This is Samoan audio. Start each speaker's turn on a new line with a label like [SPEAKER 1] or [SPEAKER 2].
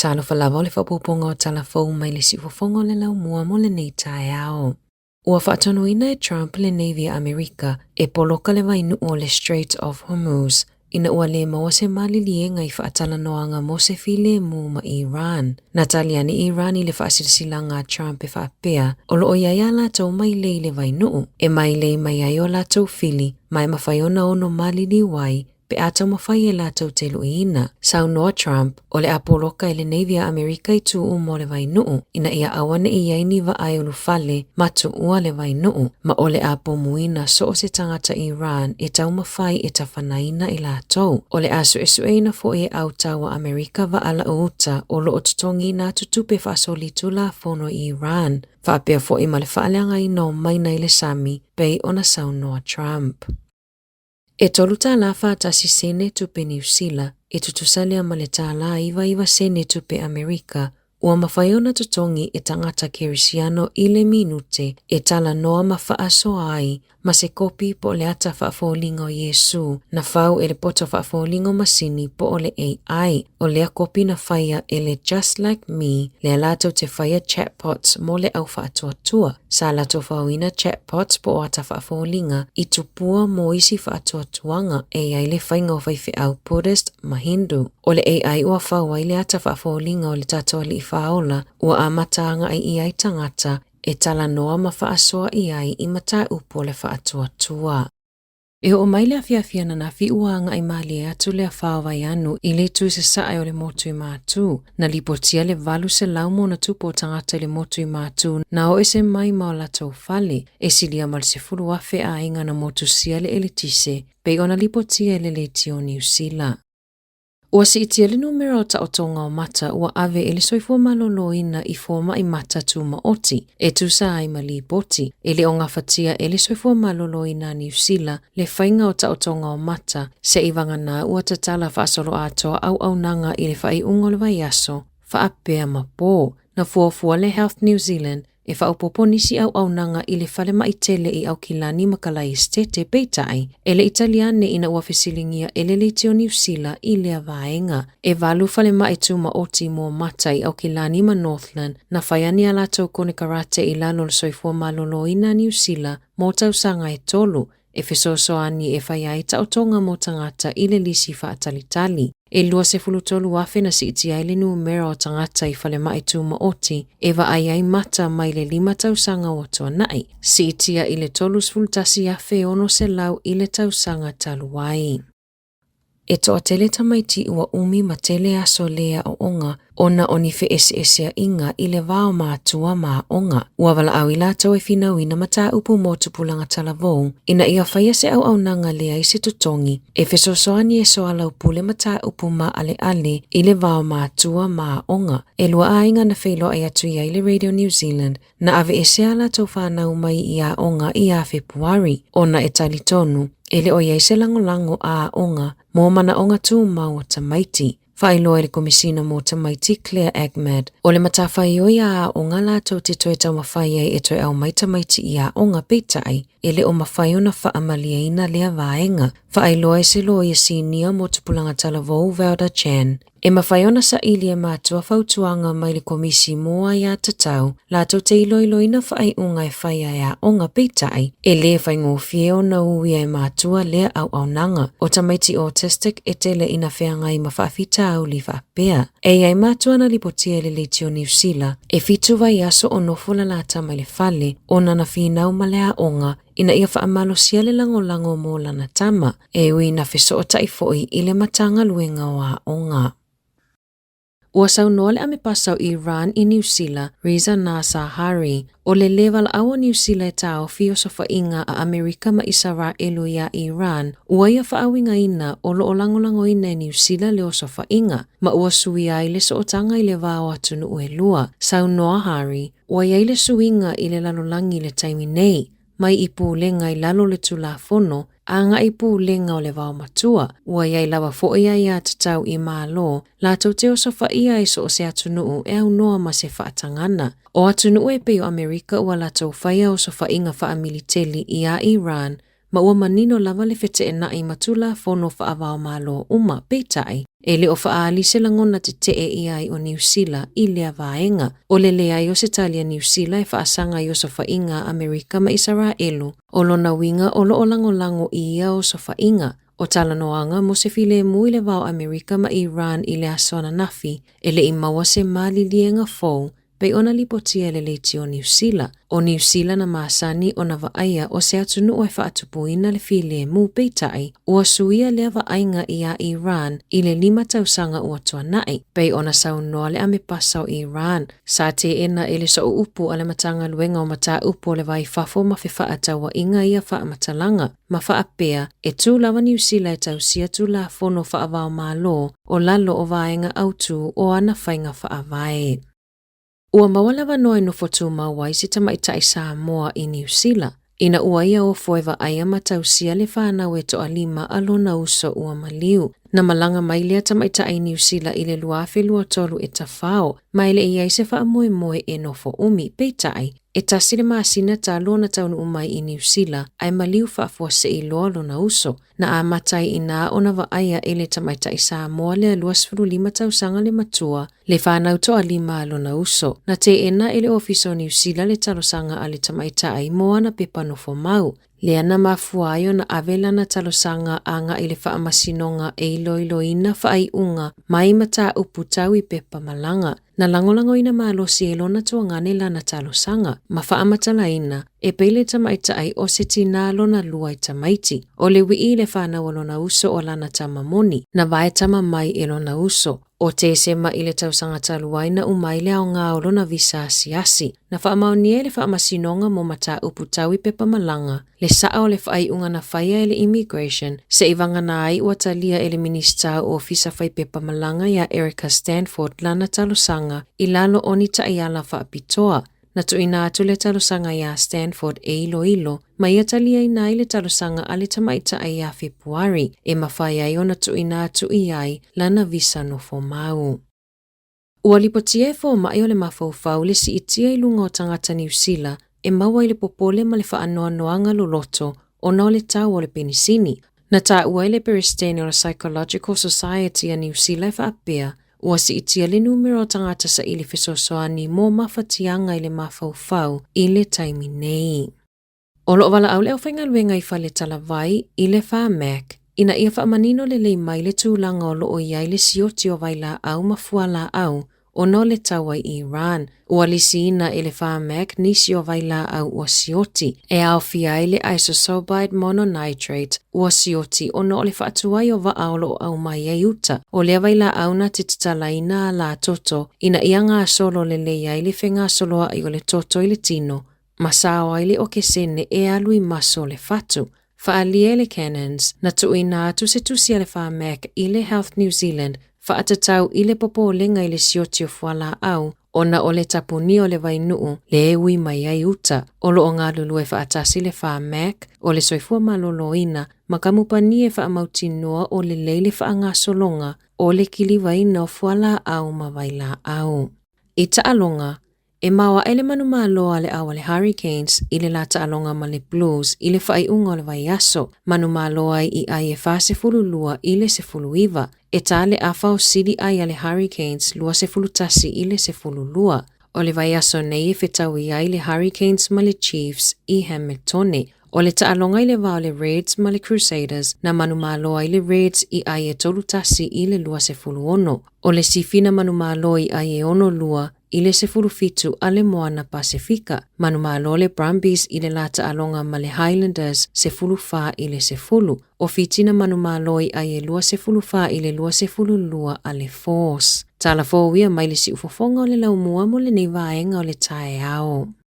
[SPEAKER 1] Talofa lava o le faaopoopoga o tala fou mai le siufofoga o le laumua mo lenei taeao. Ua faatonuina e Trump le Navy a Amerika e poloka le vainuu o le Strait of Hormuz ina ua lē maua se maliliega i faatalanoaga mo se filemu ma Iran. Na tali ane Iran i le faasilasilaga a Trump e faapea, o lo o i ai a latou mailei i le vainuu, e mailei mai ai o latou fili ma e mafai ona ono maliliu ai pe a taumafai e latou te luiina. Saunoa Trump, o le a poloka e le Navy a Amerika i tū uma o le vainuu ina ia aua ne i ai ni vaa e ulufale ma tuua le vainuu, ma o le a pomuina so o se tagata Iran e taumafai e tafanaina i latou. O le a suesueina foi e au taua Amerika vaa lau uta o lo o totogiina atu tupe faasolitulafono i Iran, faapea foi ma le faaleagaina o maina i le sami, pei ona saunoa Trump. E $3 41 sene tupe Niu Sila, e tutusa lea ma le $99 sene tupe Amerika, ua mafai ona totogi e tagata Kerisiano i le minute e talanoa ma faasoa ai ma se kopi po o le ata faafoliga o Iesū na fau e le poto faafoliga o masini po o le AI. O lea kopi na faia e le Just Like Me, lea latou te faia chatbots mo le au faatuatua. Sa latou fauina chatbots po o ata faafoliga i tupua mo isi faatuatuaga e i ai le faiga o faifeau Buddhist ma Hindu. O le AI ua fau ai le ata faafoliga o le tatou Alii Faaola ua amata agai i ai tagata e talanoa ma faasoa i ai i mataupu o le faatuatua. E oo mai le afiafi ananafi ua agai malie atu le afa o Vaianu i le itu sasae o le motu i Matū. Na lipotia le 800 ma ona tupu o tagata i le motu i Matū na o ese mai ma o latou fale, e silia ma le 10,000 aiga na motusia le eletise, pei ona lipotia e le Leitio Niu Sila. Ua siitia le numera o taotoga o mata ua ave e le soifua maloloina i fomai mata tumaoti e tusa ai ma lipoti. E le o gafatia e le soifua maloloina a Niu Sila le faiga o taotoga o mata seivagana ua tatala faasoloatoa auaunaga i le faaiuga o le vaiaso faapea ma po. Na fuafua le Health New Zealand e faaopoopo nisi auaunaga i le falemai tele i Aukilani ma Kalaesetete, peitai, e le i tali ane ina ua fesiligia e le Leitio Niu Sila i lea vaega. E valu falemai tumaoti mo mata i Aukilani ma Northland na fai ane a latou konekarate i lalo o le soifua maloloina a Niu Sila mo tausaga e tolu, e fesoasoani e fai ai taotoga mo tagata i le lisi faatalitali. E 23,000 na siitia ai le numera o tagata i falemai tumaoti e vaai ai mata mai le lima tausaga ua tuanai, siitia i le 31,600 i le tausaga talu ai. E toatele tamaiti ua umi ma tele aso le aoaoga ona o ni feeseeseaiga i le va o matua ma aoga. Ua valaau i latou e finauina mataupu mo tupulaga talavou ina ia faia se auaunaga leai se totogi e fesoasoani e soalaupule mataupu maaleale i le va o matua ma aoga. E lua aiga na feiloai atu i ai le Radio New Zealand na aveesea a latou fanau mai i aoga ia Fepuari, ona e talitonu e le o i ai se lagolago a aoga mo manaoga tumau o tamaiti. Faailoa e le Komisina mo Tamaiti Claire Ahmad, o le matafaioi a aoga latou te toe taumafai ai e toe aumai tamaiti i aoga peitai e le o mafai ona faamalieina lea vaega. Faailoa e se loia sinia mo tupulaga talavou Velda Chan, E mafai ona saili e matua fautuaga mai le Komisi mo Aiatatau latou te iloiloina faaiuga e faia e aoga peitai, e lē faigofie ona uia e matua lea auaunaga. O tamaiti autistic e tele ina feagai ma faafitauli faapea. E i ai matua na lipotia e le Leitio Niu Sila, e fitu vaiaso o nofo lalata mai le fale ona na finau ma le aoga ina ia faamalosia le lagolago mo lana tama, e ui na fesootai foi i le Matagaluega o Aoga. Ua saunoa le amepasa o Iran i Niu Sila, Reza Nasar Hari, o le lē valaau o Niu Sila e taofi osofaiga a Amerika ma Isaraelu iā Iran, ua ia faauigaina o lo o lagolagoina e Niu Sila le osofaiga, ma ua suia ai le sootaga i le va o atunuu e lua. Saunoa Hari, Ua i ai le suiga i le lalolagi i le taimi nei, mai i pulega i lalo o le Tulafono, agai i pulega o le vaomatua. Ua i ai lava foi aiatatau i Malo latou te osofaia ai so o se atunuu e aunoa ma se faatagana. O atunuu e pei o Amerika ua latou faia osofaiga faamiliteli iā Iran. ma ua manino lava le feteenai ma Tulafono faava-o-Malo uma, peitai, e le o faaali se lagona tetee i ai o Niu Sila i lea vaega. O le leai o se tali a Niu Sila e faasaga i osofaiga a Amerika ma Isaraelu, o lona uiga o lo o lagolago i ia osofaiga. O talanoaga mo se filemu i le va o Amerika ma Iran i le aso ananafi, e le i maua se maliliega fou pei ona lipotia e le leitio o Niu Sila. O Niu Sila na masani ona vaaia o se atunuu e faatupuina le filemu, peitai, ua suia lea vaaiga ia Iran i le 5 tausaga ua tuanai, pei ona saunoa le amepasa o Iran, sa teena e le sooupu a le Matagaluega o Mataupu o le Va i Fafo ma Fefaatauaiga ia faamatalaga, ma faapea, e tū lava Niu Sila e tausia Tulafono faava-o-Malo o lalo o vaega autū o ana faiga faavae. Ua maua le avanoa e nofo tumau ai se tamaitai Samoa i Niu Sila, ina ua ia ofo e vaaia ma tausia le fanau e toalima a lona uso ua maliu. Na malaga mai lea tamaitai i Niu Sila i le 2023 e tafao, ma e le i ai se faamoemoe e nofo umi, peitai, e tasi le masina talu ona taunuu mai i Niu Sila ae maliu faafuasei loa lona uso. Na amata ai i inā ona vaaia e le tamaitai Samoa lea 25 tausaga le matua, le fanau toalima a lona uso. Na teena e le Ofisa o Niu Sila le talosaga a le tamaitai mo ana pepa nofo mau, lea na mafua ai ona ave lana talosaga agai i le Faamasinoga e iloiloina faaiuga mai mataupu tau i pepa malaga. Na lagolagoina malosi e lona tuagane lana talosaga, ma faamatalaina, e pei le tamaitai o se tinā lona lua i tamaiti. O le wii i le fanau a lona uso o lana tama moni, na vae tama mai e lona uso. O Tesema i le tausaga talu ai na uma ai le aoga o lona visa asiasi. Na faamaonia e le Faamasinoga mo Mataupu Tau i Pepa Malaga le saa o le faaiuga na faia e le Immigration se i vagana ai ua talia e le Minisita o Ofisa Fai Pepa Malaga iā Erica Stanford lana talosaga i lalo o ni taiala faapitoa. Na tuuina atu le talosaga iā Stanford e iloilo ma ia taliaina ai le talosaga a le tamaitai iā Fepuari e mafai ai ona tuuina atu i ai lana visa nofo mau. Ua lipotia e fomai o le mafaufau le siitia i luga o tagata Niu Sila e maua i le popole ma le faanoanoaga loloto ona o le tau o le penisini. Na taua e le Peresetene o le Psychological Society a Niu Sila e faapea, ua siitia le numera o tagata saili fesoasoani mo mafatiaga i le mafaufau i le taimi nei. O lo o valaau le aufaigaluega i fale talavai i le Pharmac ina ia faamanino lelei mai le tulaga o lo o i ai le sioti o vailaau ma fualaau ona o le taua i Iran. Ua lisiina e le Pharmac nisi o vailaau ua sioti, e aofia ai le isosorbide mononitrate ua sioti ona o le faatuai o vaa o lo o aumai ai uta. O lea vailaau na te tatalaina ala toto ina ia gasolo lelei ai le fegasoloai o le toto i le tino ma sao ai le okesene e alu i maso o le fatu. Faaalia e le Canons, na tuuina atu se tusi a le Pharmac i le Health New Zealand faatatau i le popolega i le sioti o fualaau ona o le tapunia o le vainuu le e ui mai ai uta. O lo o galulue faatasi le Pharmac o le Soifua Maloloina ma kamupani e faamautinoa o lelei le faagasologa o le kilivaina o fualaau ma vailaau. I taaloga, E maoaʻe le manumalo a le au a le Hurricanes i le lā taaloga ma le Blues i le faaiuga o le vaiaso, manumalo ai i ʻai e 42 i le 19. E tā le ʻafa o sili ʻai a le Hurricanes 21 i le 12. O le vaiaso nei e fetaui ai le Hurricanes ma le Chiefs i Hamiltone. O le taaloga i le va o le Reds ma le Crusaders, na manumalo ai le Reds i ʻai e 31 i le 26. O le sifi na manumalo i ʻai e 62 i le 17 a le Moana Pasefika. Manumalo le Brumbies i le lā taaloga ma le Highlanders 14 i le 10. O Fiti na manumalo i ʻai e 24 i le 22 a le Force. Tala fou ia mai le siufofoga o le laumua mo lenei vaega o le taeao.